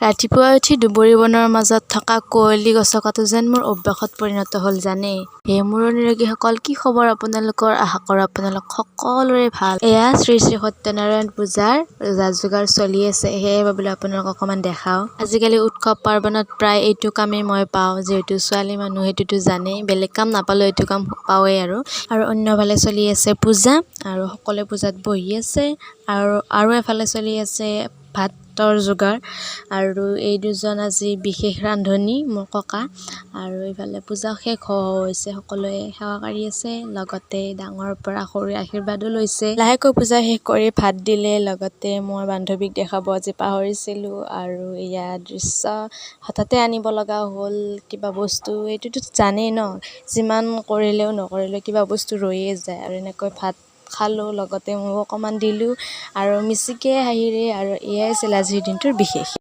ৰাতিপুৱা উঠি দুবৰি বনৰ মাজত থকা কুঁৱলী গছকাটো যেন মোৰ অভ্যাসত পৰিণত হ'ল জানেই। হে মোৰ অনুৰাগীসকল, কি খবৰ আপোনালোকৰ? আশা কৰোঁ আপোনালোক সকলোৰে ভাল। এয়া শ্ৰী শ্ৰী সত্যনাৰায়ণ পূজাৰ যা যোগাৰ চলি আছে, সেয়ে ভাবিলোঁ আপোনালোকক অকণমান দেখাওঁ। আজিকালি উৎসৱ পাৰ্বণত প্ৰায় এইটো কামেই মই পাওঁ। যিহেতু ছোৱালী মানুহ, সেইটোতো জানেই, বেলেগ কাম নাপালেও এইটো কাম পাওঁৱেই। আৰু অন্যফালে চলি আছে পূজা আৰু সকলোৱে পূজাত বহি আছে আৰু এফালে চলি আছে ভাতৰ যোগাৰ। আৰু এই দুজন আজি বিশেষ ৰান্ধনী, মোৰ ককা। আৰু এইফালে পূজা শেষ হৈছে, সকলোৱে সেৱা কাঢ়ি আছে, লগতে ডাঙৰৰ পৰা সৰুৱে আশীৰ্বাদো লৈছে। লাহেকৈ পূজা শেষ কৰি ভাত দিলে। লগতে মই বান্ধৱীক দেখাব আজি পাহৰিছিলোঁ। আৰু এয়া দৃশ্য, হঠাতে আনিব লগা হ'ল কিবা বস্তু। এইটোতো জানেই ন, যিমান কৰিলেও নকৰিলেও কিবা বস্তু ৰৈয়ে যায়। আৰু এনেকৈ ভাত খালোঁ, লগতে ময়ো অকণমান দিলোঁ আৰু মিচিকিয়াই হাঁহিৰে। আৰু এয়াই আছিল আজিৰ দিনটোৰ বিশেষ।